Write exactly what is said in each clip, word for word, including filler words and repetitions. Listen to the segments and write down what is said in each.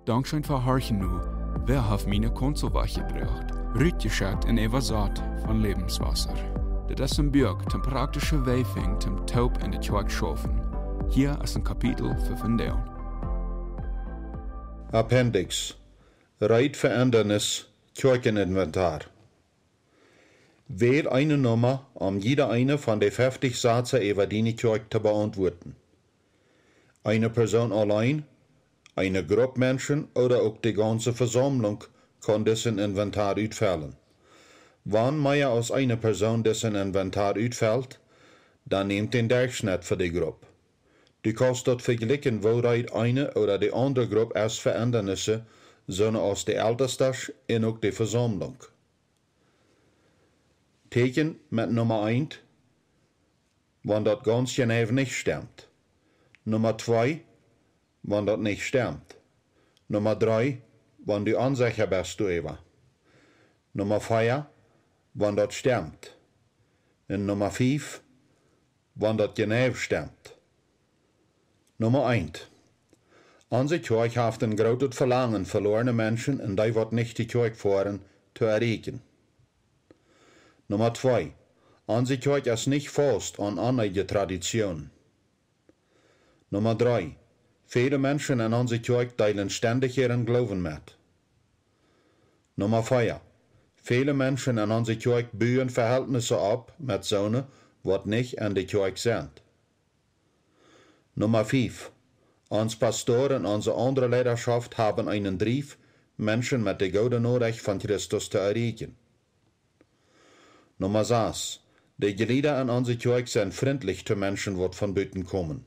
Dankscheen fa horchen nu. Wäa haft miene Konsolwäa jebrocht? Rutjeschekjt un äwasat von Lebenswasser. Dit es een Buak toom praktische Wäaj finjen toom toop enne Kjoakj schaufen. Hia es een Kapitel fa vondoag. Appendix. Reed fa Endanis, Kjoakjeninventar. Wäl eene Numma, om jieda eene von de feftich Sazen äwa diene Kjoakj to beauntwuaden. Eene Persoon auleen, eene Grupp Menschen ooda uk de gaunze Vesaumlunk kaun disen Inventar utfellen. Wan mea aus eene Persoon disen Inventar utfelt, dan nämt dän Derchschnett fa de Grupp. Du kaust daut vejlikjen, woo reed eene ooda de aundre Grupp es fa Endanisse, soo aus de Eltestasch un uk de Vesaumlunk. Täkjen met Numma eent, wan daut gaunz jeneiw nich stemt. Numma twee, wan daut nich stemt. Numma dree, wan du onsecha best doaräwa. Numma vea, wan daut stemt. Un Numma fief, wan daut jeneiw stemt. Numma eent. Onse Kjoakj haft een grootet Velangen, veloarne Menschen un dee, waut nich to Kjoakj foaren, to erreichen. Numma twee. Onse Kjoakj es nich faust aun aundre Traditionen. Numma dree. Väle Menschen en onse Kjoakj deelen stendich äaren Gloowen met. Numma vea. Väle Menschen en onse Kjoakj buen Vehältnisse opp met soone, waut nich en de Kjoakj sent. Numma fief. Ons Pastor un onse aundre Leidaschoft haben eenen Drief, Menschen met de goode Norecht von Christus to erreichen. Numma sas. De Jlieda en onse Kjoakj sent frintlich to Menschen, waut von buten komen.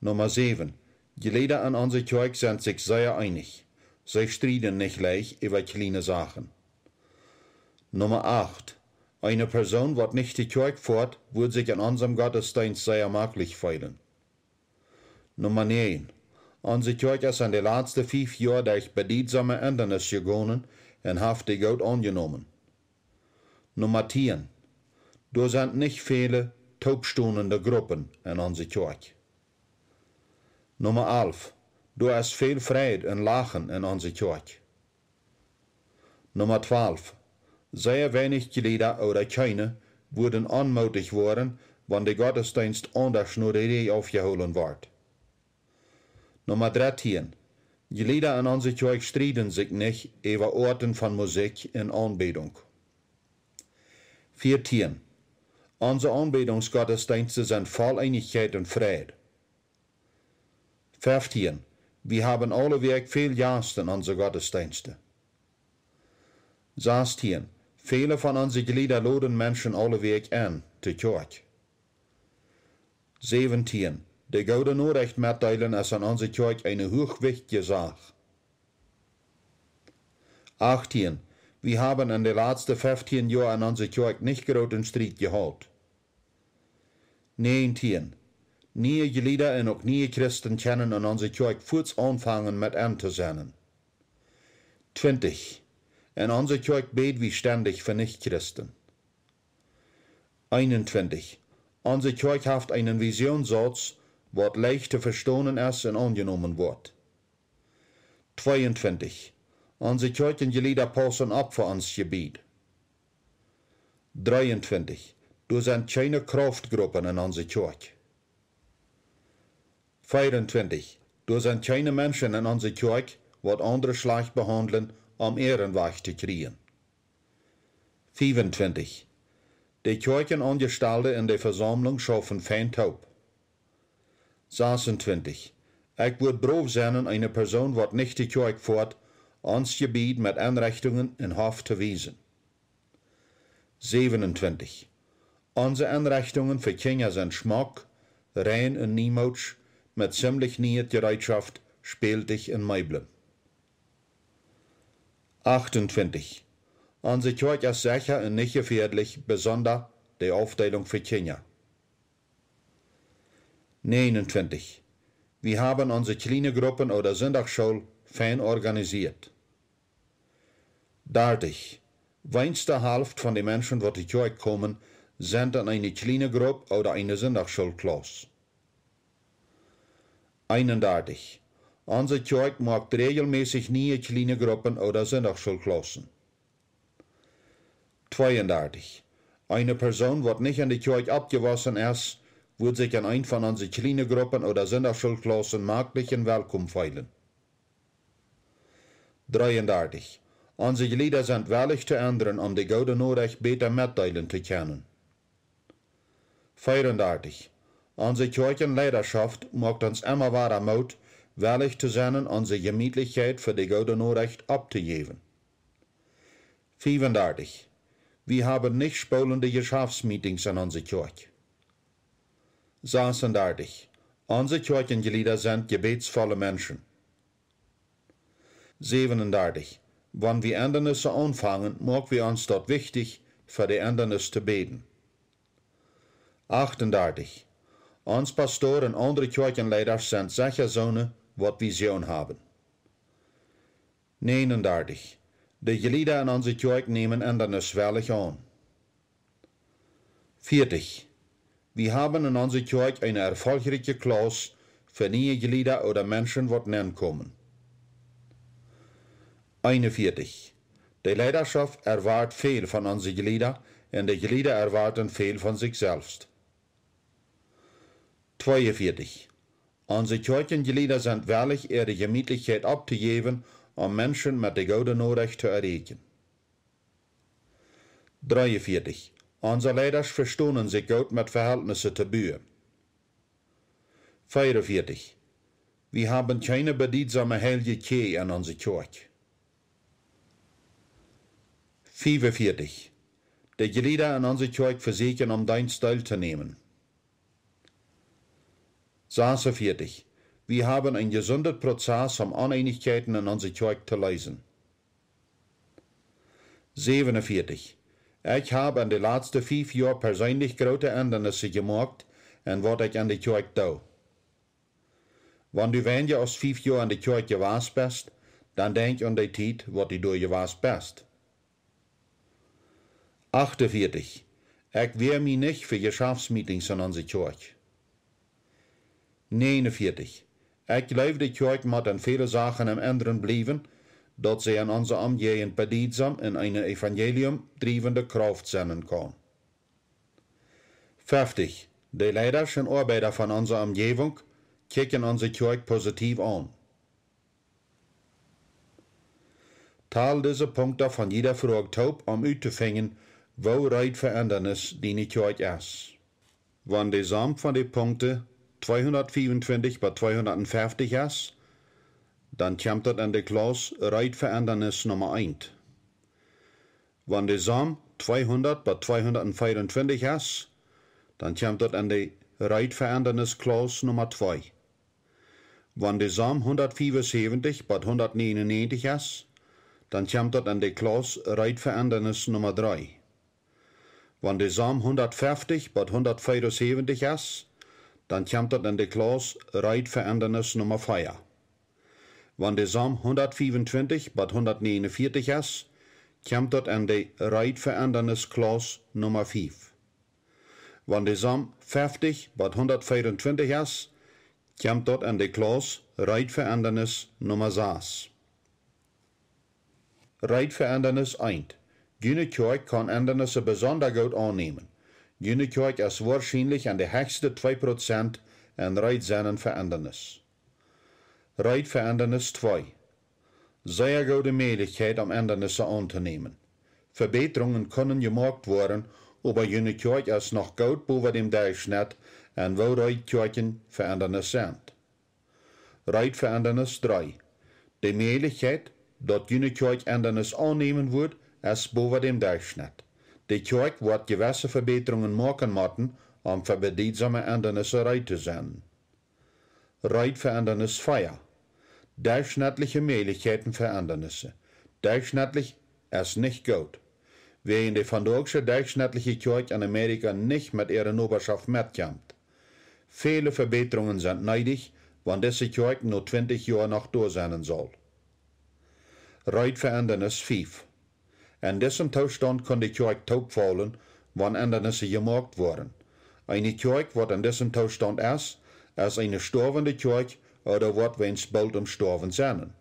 Numma säwen. Jlieda en onse Kjoakj sent sikj sea eenich. See strieden nich leicht äwa kjliene Sachen. Numma acht. Eene Persoon, waut nich to Kjoakj foat, wudd sikj en onsem Gottesdeenst sea maklich feelen. Numma näajen. Onse Kjoakj es en de latste fief Joa derch bedietsome Endanis jegonen un haft dee goot aunjenomen. Numma tieen. Doa sent nich väle toopstonende Gruppen en onse Kjoakj. Numma alf. Doa es väl Freid un Lachen en onse Kjoakj. Numma twalf. Sea weinich Jlieda ooda kjeene wudden onmootich woaren, wan de Gottesdeenst aundasch no de Räaj aufjehoolen wort. Numma dartieen. Jlieda en onse Kjoakj strieden sikj nich äwa Oaten von Musikj un Aunbädunk. Fiatieen. Onse Aunbädungsgottesdeenste sent voll Eenichkjeit un Freid. Feftieen. Wie haben aule Wäakj väl Jast en onse Gottesdeenste. Sastieen. Väle von onse Jlieda loden Menschen aule Wäakj en to Kjoakj. Säwentieen. De goode Norecht metdeelen es en onse Kjoakj eene huachwichtje Sach. Achttieen. Wie haben en de latste feftieen Joa en onse Kjoakj nich grooten Striet jehaut. Näajentieen. Niee Jlieda un uk niee Christen kjennen en onse Kjoakj fuaz aunfangen met en to sennen. Twintich. En onse Kjoakj bäd wie stendich fa Nich-Christen. Eenuntwintich. Onse Kjoakj haft eenen Visionssauz, waut leicht to vestonen es un aunjenomen woat. Tweeuntwintich. Onse Kjoakjenjlieda paussen opp fa ons Jebied. Dreeuntwintich. Doa sent kjeene Krauftgruppen en onse Kjoakj. Veeruntwintich. Doa sent kjeene Menschen en onse Kjoakj, waut aundre schlajcht behaundlen, om äaren Wajch to kjrieen. Fiewuntwintich. De Kjoakjenaunjestalde en de Vesaumlunk schaufen fein toop. Sasuntwintich. Ekj wudd brow sennen, eene Persoon, waut nich to Kjoakj foat, ons Jebied met Enrechtungen un Hoff to wiesen. Säwenuntwintich. Onse Enrechtungen fa Kjinja sent schmock, rein un niemootsch, met ziemlich nieet Jereetschoft, Spältich un Meeblen. Achtuntwintich. Onse Kjoakj es secha un nich jefäadlich, besonda de Aufdeelunk fa Kjinja. Näajenuntwintich. Wie haben onse kjliene Gruppen ooda Sindachschool fein organisieet. Dartich. Weens de Halft von de Menschen, waut to Kjoakj komen, sent en eene kjliene Grupp ooda eene Sindachschoolklaus. Eenundartich. Onse Kjoakj moakt räajelmässich niee kjliene Gruppen ooda Sindachschoolklaussen. Tweeundartich. Eene Persoon, waut nich en de Kjoakj oppjewossen es, wudd sikj en eent von onse kjliene Gruppen ooda Sindachschoolklaussen maklich welkom feelen. Dreeundartich. Onse Jlieda sent wellich to endren, om de goode Norecht bäta metdeelen to kjennen. Veeundartich. Onse Kjoakjenleidaschoft moakt ons emma wada Moot, wellich to sennen, onse Jemietlichkjeit fa de goode Norecht opptojäwen. Fiewundartich. Wie haben nich spolende Jeschaftsmeetings en onse Kjoakj. Sasundartich. Onse Kjoakjenjlieda sent jebätsvolle Menschen. Säwenundartich. Wan wie Endanisse aunfangen, moak wie ons daut wichtich, fa de Endanis to bäden. Achtundartich. Ons Pastor un aundre Kjoakjenleidasch sent secha soone, waut Vision haben. Näajenundartich. De Jlieda en onse Kjoakj nämen Endanis wellich aun. Vieetich. Wie haben en onse Kjoakj eene erfolchrikje Klauss fa niee Jlieda ooda Menschen, waut nenkomen. Eenunvieetich. De Leidaschoft erwart väl von onse Jlieda un de Jlieda erwarten väl von sikj selfst. Tweeunvieetich. Onse Kjoakjenjlieda sent wellich, äare Jemietlichkjeit opptojäwen, om Menschen met de goode Norecht to erreichen. Dreeunvieetich. Onse Leidasch vestonen sikj goot met Vehältnisse to buen. Veeunvieetich. Wie haben kjeene bedietsome heilje Kjäaj en onse Kjoakj. Fiewunvieetich. De Jlieda en onse Kjoakj vesieekjen, om Deenst deeltonämen. Sasunvieetich. Wie haben een jesundet Prozess, om Oneenichkjeiten en onse Kjoakj to leesen. Säwenunvieetich. Ekj hab en de latste fief Joa perseenlich groote Endanisse jemoakt en waut ekj en de Kjoakj doo. Wan du weinja aus fief Joa en de Kjoakj jewast best, dan denkj aun de Tiet, waut du doa jewast best. Achtunvieetich. Ekj wea mie nich fa Jeschaftsmeetings en onse Kjoakj. Näajenunvieetich. Ekj jleew, de Kjoakj mott en väle Sachen aum endren bliewen, daut see en onse Omjäajent bedietsam un eene Evangelium driewende Krauft sennen kaun. Feftich. De Leidasch un Oabeida von onse Omjäajent kjikjen onse Kjoakj positiev aun. Tal dise Punkten von jieda Froag toop, om uttofinjen, woo reed fa Endanis diene Kjoakj es. Wan de Som von de Punkten tweehundertfiefuntwintich bat tweehundertfeftich es, dan kjemt daut en de Klauss reed fa Endanis Numma eent. Wan de Som tweehundert bat tweehundertfeeruntwintich es, dan kjemt daut en de reed fa Endanis Klauss Numma twee. Wan de Som hundatfiefunsäwentich bat hundatneeununäajentich es, dan kjemt daut en de Klauss reed fa Endanis Numma dree. Wan de Som hundatfeftich bat hundatfeeunsäwentich es, dan kjemt daut en de Klauss reed fa Endanis Numma vea. Wan de Som hundatfiefuntwintich bat hundatneeununvieetich es, kjemt daut en de reed fa Endanis Klauss Numma fief. Wan de Som feftich bat hundatfeeruntwintich es, kjemt daut en de Klauss reed fa Endanis Numma sas. Reed fa Endanis eent. June Kjoakj kaun Endanisse besonda goot aunnämen. June Kjoakj es woarschienlich en de hechste twee Prozent en reed sennen fa Endanis. Reed fa Endanis twee. Sea goode Mäajlichkjeit, om Endanisse auntonämen. Vebätrungen kjennen jemoakt woaren, oba june Kjoakj es noch goot bowa däm Derchschnett en woo reed Kjoakjen fa Endanis sent. Reed fa Endanis dree. De Mäajlichkjeit, daut june Kjoakj Endanis aunnämen wudd, es bowa däm Derchschnett. De Kjoakj woat jewesse Vebätrungen moaken motten, om fa bedietsome Endanisse reed to sennen. Reed fa Endanis vea. Derchschnettliche Mäajlichkjeiten fa Endanisse. Derchschnettlich es nich goot. Wäajen de vondoagsche derchschnettliche Kjoakj en Amerika nich met äare Nobarschoft metkjemt. Väle Vebätrungen sent needich, wan dise Kjoakj no twintich Joa noch doa sennen saul. Reed fa Endanis fief. En disem Toostaunt kaun de Kjoakj toopfaulen, wan Endanisse jemoakt woaren. Eene Kjoakj, waut en disem Toostaunt es, es eene stoawende Kjoakj, ooda woat wäajen boolt em Stoawen sennen.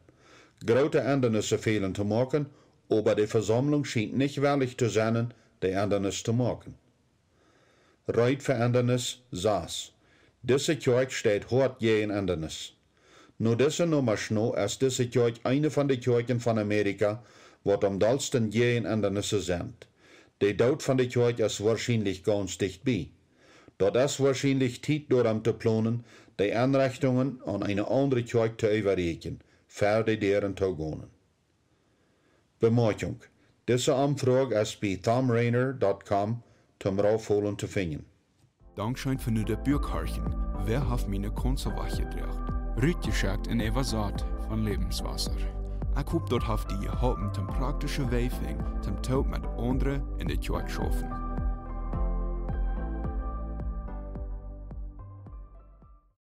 Groote Endanisse fälen to moaken, oba de Vesaumlunk schient nich wellich to sennen, de Endanis to moaken. Reed fa Endanis, sas. Dise Kjoakj steit hoat jäajen Endanis. No dise Nummasch no es dise Kjoakj eene von de Kjoakjen von Amerika, waut aum dollsten jäajen Endanisse sent. De Doot von de Kjoakj es woarschienlich gaunz dicht bie. Daut es woarschienlich Tiet doaromm to plonen, de Enrechtungen aun eene aundre Kjoakj to äwarieekjen, ver de Däaren to gonen. Bemoakjunk: Dise Omfroag es bie thomrainer dot com toom raufholen to finjen. Dankscheen fa nu daut Buak horchen: Wäa haft miene Kaunzel wajchjedroagen? Rutjeschekjt un äwasat von Lebenswasser. Ekj hop, daut haft die jeholpen, toom praktische Wäaj finjen, toom toop met aundre en de Kjoakj schaufen.